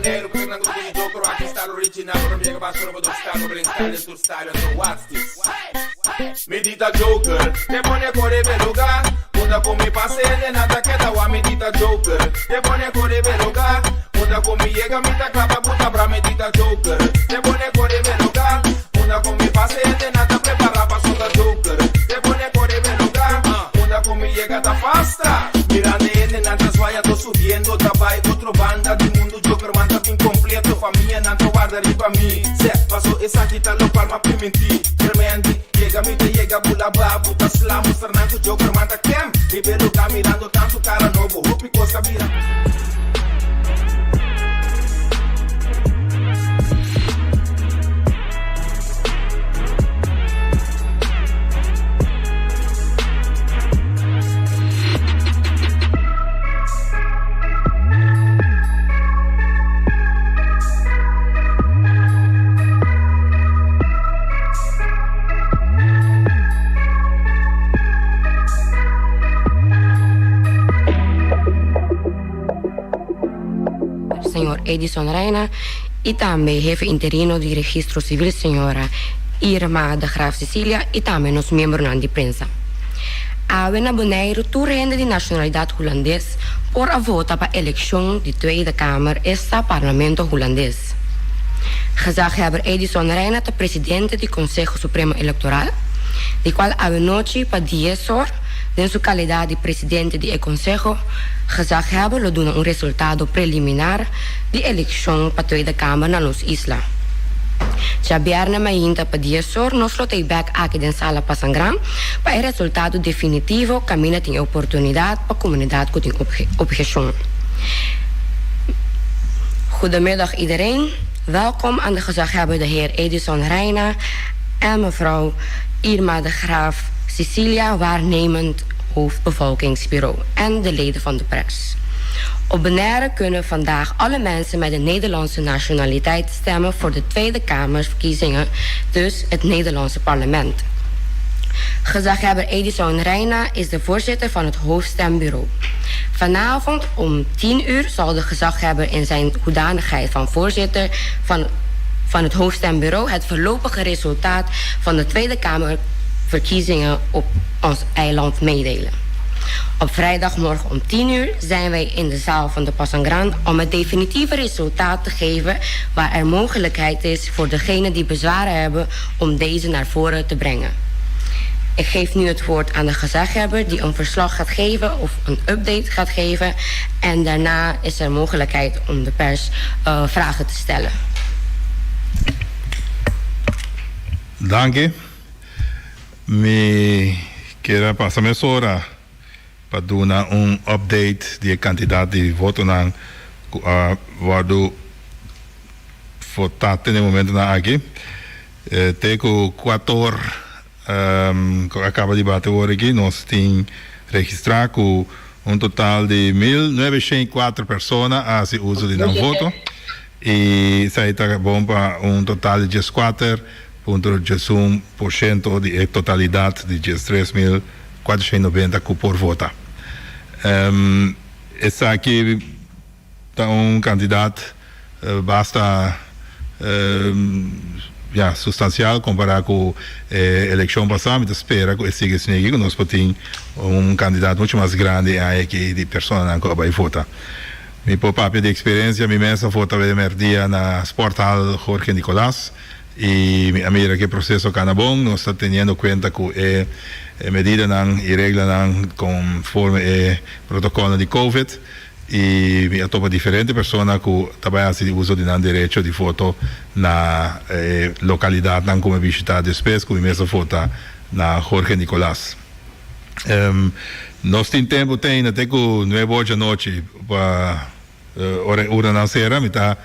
Boneiru ku nan ku di Joker Aki style original Ora mi yega basa ora bo dog style Bo blen style den tur style Anto what's this? Mi di ta Joker Te pone kore be luga Unda ku mi pasa hende nan ta keda wak Mi di ta Joker Te pone kore be luga Unda ku mi yega mi ta klapa ku ta bra Mi di ta Joker Te pone kore be luga Unda ku mi pasa hende nan ta prepara paso ta Joker Te pone kore be luga Unda ku mi yega ta pasta Mirando hende nan ta zwaya to subiendo Ta bai otro banda di mundu Jokerman ta bin completo Famianan ta warda riba mi Sè, paso esaki ta locual m'a priminti Tremendi, yega mi ta yega bula babu ta sla Mustra nan cu Jokerman ta kem Riba e lugar mirando tantu cara nobo Hopi cos ta bira. Señor Edison Reina y tambe hefe interino di Registro Civil señora Irma de Graaf Cecilia y tambe nos miembronan di prensa. Awe na Boneiru tur hende di nacionalidad Hulandes por a vota pa eleccion di Tweede Kamer esta Parlamento Hulandes. Gezaghebber Edison Reina ta presidente di Conseho Supremo Electoral, di cual awe nochi pa dies or, den su calidad di presidente di e conseho, Gezaghebber lo duna un resultado preliminar di eleccion pa Tweede Kamer na nos isla. Djabièrnè mainta pa dies or nos lo ta ei bèk aki den sala Pasangran pa e resultado definitivo kaminda tin e oportunidat pa komunidat ku tin obheshon. Goedemiddag iedereen, welkom aan de gezaghebber de heer Edison Rijna en mevrouw Irma de Graaf Cecilia waarnemend hoofdbevolkingsbureau en de leden van de pers. Op Bonaire kunnen vandaag alle mensen met een Nederlandse nationaliteit stemmen voor de Tweede Kamerverkiezingen, dus het Nederlandse parlement. Gezaghebber Edison Rijna is de voorzitter van het hoofdstembureau. Vanavond om 10 uur zal de gezaghebber in zijn hoedanigheid van voorzitter van, van het hoofdstembureau het voorlopige resultaat van de Tweede Kamerverkiezingen op ons eiland meedelen. Op vrijdagmorgen om 10 uur zijn wij in de zaal van de Pasangran om het definitieve resultaat te geven waar er mogelijkheid is voor degenen die bezwaren hebben om deze naar voren te brengen. Ik geef nu het woord aan de gezaghebber die een verslag gaat geven of een update gaat geven. En daarna is er mogelijkheid om de pers uh, vragen te stellen. Danki. Mi kier a pasa mesora pa duna un update di e kantidat di votonan ku a wòrdu votá te na e momentonan aki. Te ku kuator ku a kaba di bati awor aki nos tin registrá ku un total di 1904 persona a hasi uso di nan voto i esei ta bon pa un total di dieskuater punto diesun por shento di e totalidat di 13490 ku por vota. Esaki ta un kantidat basta ya sustansial kompará ku e elekshon pasá. Mi ta spera ku e sigui asina aki ku nos por tin un kantidat muchu mas grandi e aña aki di personanan ku a bai vota. Mi por papia di eksperensia, mi mes a vota wede mèrdia na Sporthal Jorge Nicolaas i mi a mira ku e proseso kana bon. Nos ta teniendo kuenta ku e medidanan i reglanan konforme e protokòlnan di covid i mi a topa diferente persona ku ta bai hasi uso di nan derecho di voto na e lokalidatnan ku mi a bishita despues ku mi mes a vota na Jorge Nicolaas. Nos tin tempu te ainda te ku nuebe or djanochi pa ora e urnanan sera. Mi ta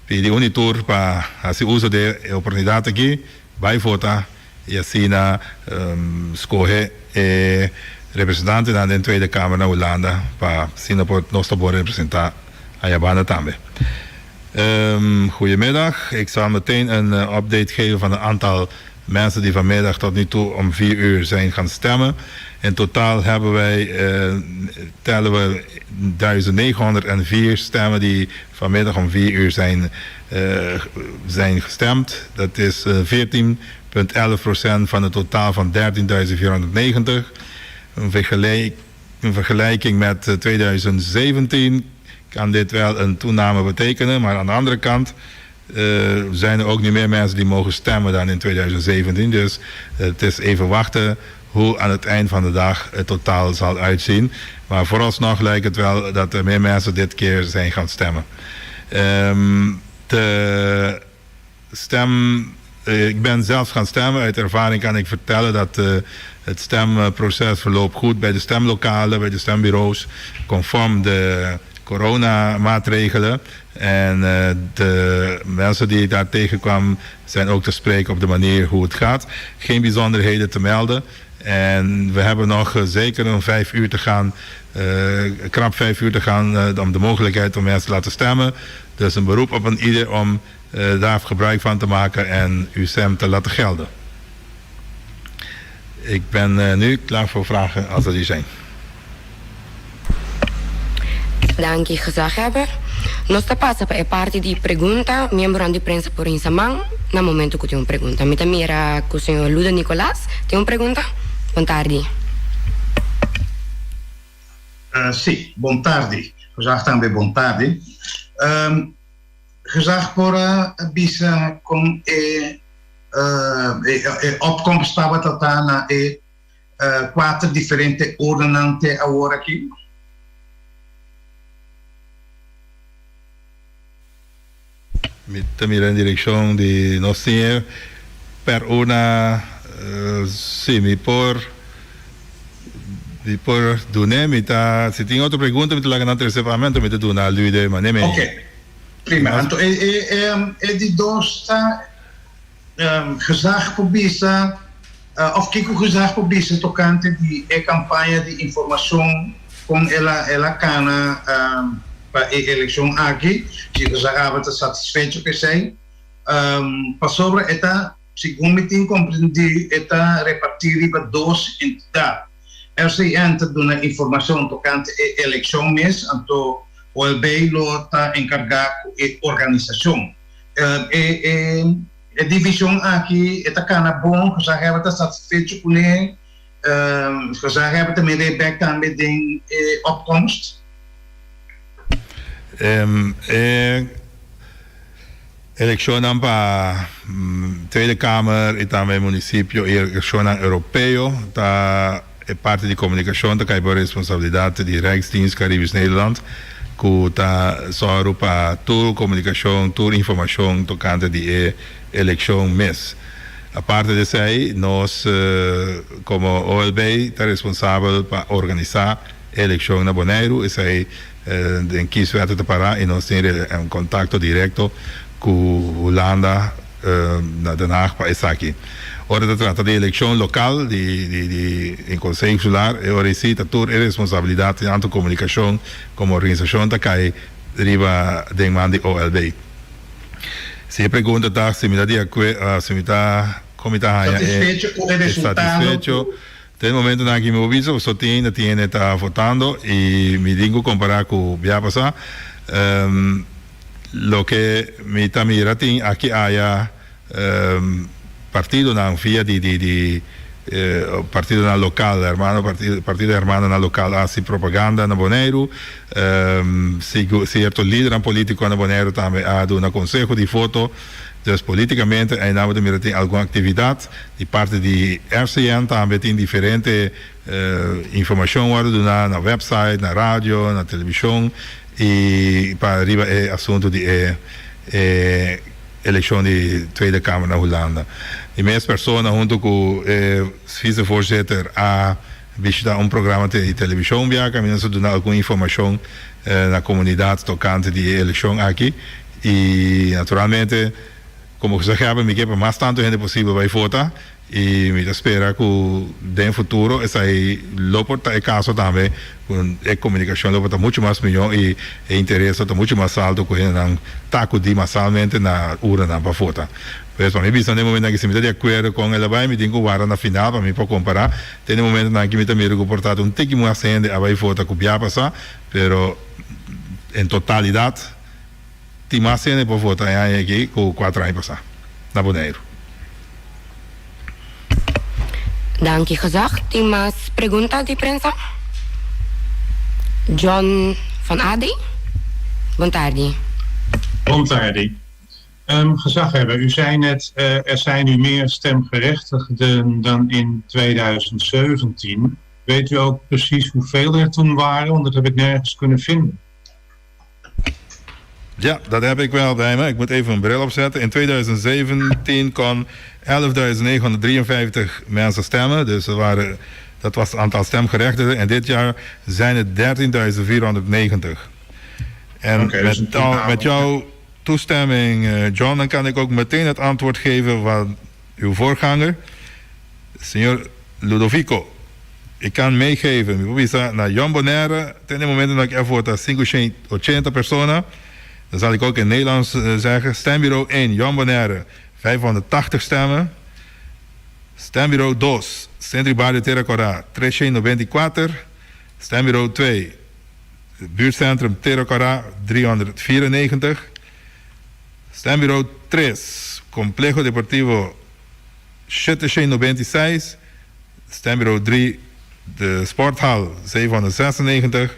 pidi un di tur pa hasi uso di e oportunidat aki, bai vota i asina skohe e representantenan den Tweede Kamer na Hulanda pa asina por nos ta por representá aya banda tambe. Goedemiddag, ik zal meteen een update geven van een aantal mensen die vanmiddag tot nu toe om 4 uur zijn gaan stemmen. In totaal hebben wij, tellen we 1904 stemmen die vanmiddag om 4 uur zijn, zijn gestemd. Dat is 14,11% van het totaal van 13.490. Een vergelijk, in vergelijking met 2017 kan dit wel een toename betekenen, maar aan de andere kant zijn er ook niet meer mensen die mogen stemmen dan in 2017. Dus het is even wachten hoe aan het eind van de dag het totaal zal uitzien. Maar vooralsnog lijkt het wel dat er meer mensen dit keer zijn gaan stemmen. De stem, ik ben zelf gaan stemmen. Uit ervaring kan ik vertellen dat het stemproces verloopt goed bij de stemlokalen, bij de stembureaus, conform de coronamaatregelen. En de mensen die ik daar tegenkwam zijn ook te spreken op de manier hoe het gaat. Geen bijzonderheden te melden. En we hebben nog zeker een 5 uur te gaan, krap 5 uur te gaan, om de mogelijkheid om mensen te laten stemmen. Dus een beroep op een ieder om daar gebruik van te maken en uw stem te laten gelden. Ik ben nu klaar voor vragen als er die zijn. Danki, gezaghebber. Nos ta pasa pa e parti di pregunta. Miembronan di prensa por hisa man na momento ku tin un pregunta. Mi ta mira ku señor Ludo Nicolaas tin un pregunta. Bon tardi. Sí, bon tardi. Gezag tambe bon tardi. Gezag por a bisa kon e e opkomst tabata ta na e kuater diferente urnanan te awor aki? Mi ta mira den direkshon di nos tin per urna, si mi por mi por dun'é, mi ta si tin otro pregunta mi ta laga nan trese pa mi anto mi ta duna Luide manera mi. Ok, prima. Anto e e e di dos ta Gezag por bisa of kiko Gezag por bisa tokante di e kampaña di informashon kon el a el a kana pa e elekshon aki? Si Gezag aba ta satisfecho ku esei? Pasobra e ta, segun mi tin komprendí, e ta repartí riba dos entidat. RCN ta duna informashon tokante e elekshon mes, anto OLB lo ta enkargá ku e organisashon. E e divishon aki e ta kana bon, gezaghebber ta satisfecho kuné, gezaghebber ta mira bek tambe den e opkomst. E elekshonnan pa Tweede Kamer i tambe munisipio i elekshonnan europeo ta E parti di komunikashon ta kai bo responsabilidat di Rijksdienst Caribisch Nederland ku ta sòru pa tur komunikashon, tur informashon tokante di e elekshon mes. Aparte di esei nos komo OLB ta responsabel pa organisá e elekshon na Boneiru. Esei den kieswet ta pará i nos tin un kontakto direkto ku Hulanda. Na Den Haag pa esaki. Ora ta trata di elekshon lokal di di di Konseho Insular e ora si ta tur e responsabilidat tantu komunikashon komo organisashon ta kai riba den man di OLB. Si e pregunta ta si mi ta di akue si mi ta kon mi ta haña e Satisfecho ku e resultado satisfecho ku. Te e momentonan aki mi por bisa pasobra tin hende tin hende ta votando i mi tin ku kompará ku bia pasá. Loke mi ta mira tin aki aya partidonan via di di di partidonan lokal hermano partido hermanonan lokal a hasi propaganda na Boneiru sigur sierto lidernan politico na Boneiru tambe a duna konseho di voto dus politikamente einan bo ta mira tin algun aktividat di parti di RCN tambe tin diferente Informashon wòrdu duná na wèpsait, na radio, na televishon i pa riba e asuntu di e e elekshon di Tweede Kamer na Hulanda. Di mes persona huntu ku e vicevoorzitter a bishitá un programa di televishon bia kaminda nos a duna algun informashon na komunidat tokante di e elekshon aki i naturalmente komo gezaghebber mi ke pa mas tantu hende posibel bai vota. I mi ta spera ku den futuro esei lo por ta e kaso tambe, ku e komunikashon lo por ta muchu mas mihó i e interes lo ta muchu mas alto ku hendenan ta akudí masalmente na urnanan pa vota. Pues pa mi bisa den momentonan aki si mi ta di akuerdo kon el a bai mi tin ku warda na final pa mi por kompará. Te den momentonan aki mi ta mira ku por ta un tiki mas hende a bai vota ku bia pasá, pero en totalidat Tin mas hende por vota e aña aki ku kuater aña pasá na Boneiru. Danki gezag. Tin mas pregunta di prensa? John van AD. Bon tardi. Bon tardi. Gezaghebber, u zei net er zijn nu meer stemgerechtigden dan in 2017. Weet u ook precies hoeveel er toen waren? Want dat heb ik nergens kunnen vinden. Ja, dat heb ik wel bij me. Ik moet even een bril opzetten. In 2017 kon 11.953 mensen stemmen. Dus dat, waren, dat was het aantal stemgerechtigden. En dit jaar zijn het 13.490. En okay, dus met, met jouw toestemming, eh, John, dan kan ik ook meteen het antwoord geven van uw voorganger, señor Ludovico. Ik kan meegeven, mi por bisa na Jong Bonaire, te na e momentonan ku a vota sinku shen ochenta persona, dan zal ik ook in Nederlands zeggen, stembureau één, Jong Bonaire, 580 stemmen, stembureau dos, Centro Barrio Tera Kora, tres shen noventa i kuater, stembureau twee, Buurtcentrum Tera Kora, 394, stembureau tres, Complejo Deportivo 796, Stembureau 3, de Sporthal 796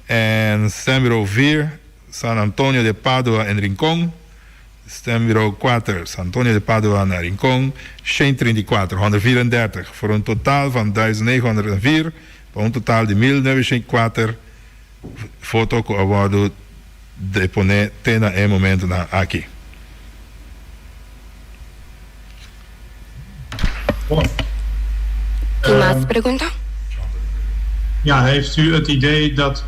en Stembureau 4, San Antonio de Padua en Rincon. Stembureau 4, San Antonio de Padua na Rincon, 134, 134, voor un totaal van 1904, pa un totaal di 1904 voto ku a wòrdu deponé te na e momentonan aki. Tin mas pregunta? Ja, heeft u het idee dat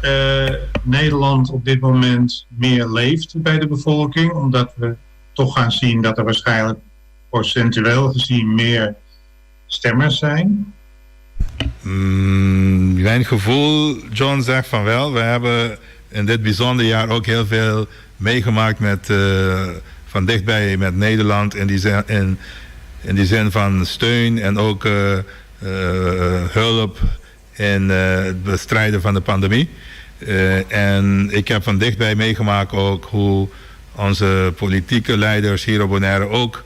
Nederland op dit moment meer leeft bij de bevolking? Omdat we toch gaan zien dat er waarschijnlijk procentueel gezien meer stemmers zijn? Mijn gevoel, John, zegt van wel. We hebben in dit bijzonder jaar ook heel veel meegemaakt met, van dichtbij met Nederland in die zin, in, in die zin van steun en ook hulp in het bestrijden van de pandemie. En ik heb van dichtbij meegemaakt ook hoe onze politieke leiders hier op Bonaire ook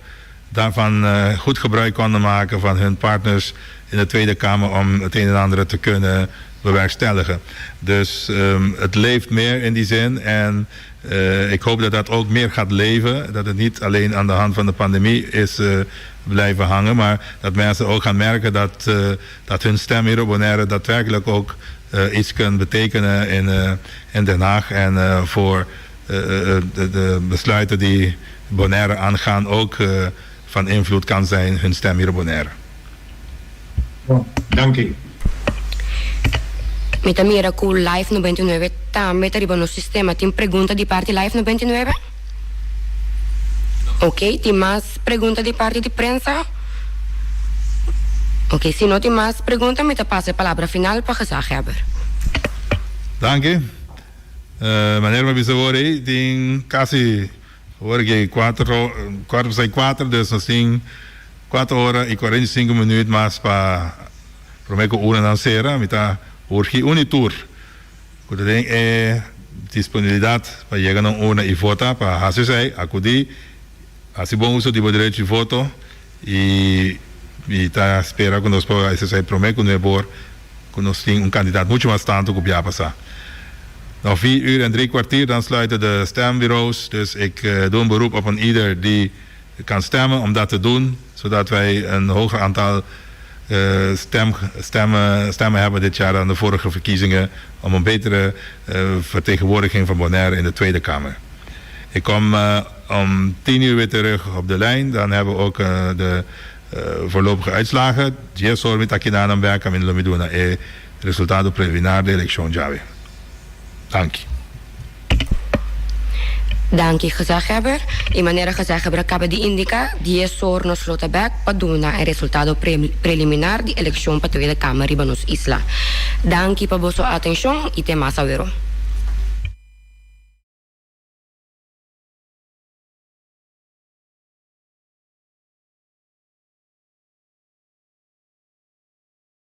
daarvan goed gebruik konden maken van hun partners in de Tweede Kamer om het een en ander te kunnen bewerkstelligen. Dus het leeft meer in die zin en ik hoop dat dat ook meer gaat leven. Dat het niet alleen aan de hand van de pandemie is blijven hangen, maar dat mensen ook gaan merken dat, dat hun stem hier op Bonaire daadwerkelijk ook iets kan betekenen in, in Den Haag en voor de, de besluiten die Bonaire aangaan ook van invloed kan zijn, hun stem hier op Bonaire. Dank u. Mi ta mira ku Live 99 tambe ta riba nos sistema. Tin pregunta di parti Live 99? Ok, tin mas pregunta di parti di prensa? Ok, si no tin mas pregunta mi ta pasa e palabra final pa gezaghebber. Danki. Manera mi a bisa awor ei tin kasi awor ke kuater kuarto pasai kuater dus nos tin kuater ora i kuarenta i sinku minuut mas pa prome ku urnanan sera. Mi ta urgi un i tur ku ta den e disponibilidat pa yega na un urna i vota pa hasi esei, akudí, hasi bon uso di bo derecho di voto i mi ta spera ku nos por hasi esei prome ku nuebe or. Ku nos tin un kandidat muchu mas tantu ku bia pasá. Nog vier uur en drie kwartier dan sluiten de stembureaus, dus ik doe een beroep op een ieder die kan stemmen om dat te doen, zodat wij een hoger aantal stem, stemmen, stemmen hebben dit jaar dan de vorige verkiezingen om een betere vertegenwoordiging van Bonaire in de Tweede Kamer. Ik kom om 10 uur weer terug op de lijn, dan hebben we ook de Voorlopige uitslagen, Dje sor mi ta keda nan bek kaminda lo mi duna e resultado preliminar di elekshon djawe. Danki. Danki, gezaghebber. I manera gezaghebber a kaba di indiká, 10 or nos lo ta bèk pa duna e resultado preliminar di elekshon pa Tweede Kamer riba nos isla. Danki pa boso atenshon i te mas awero.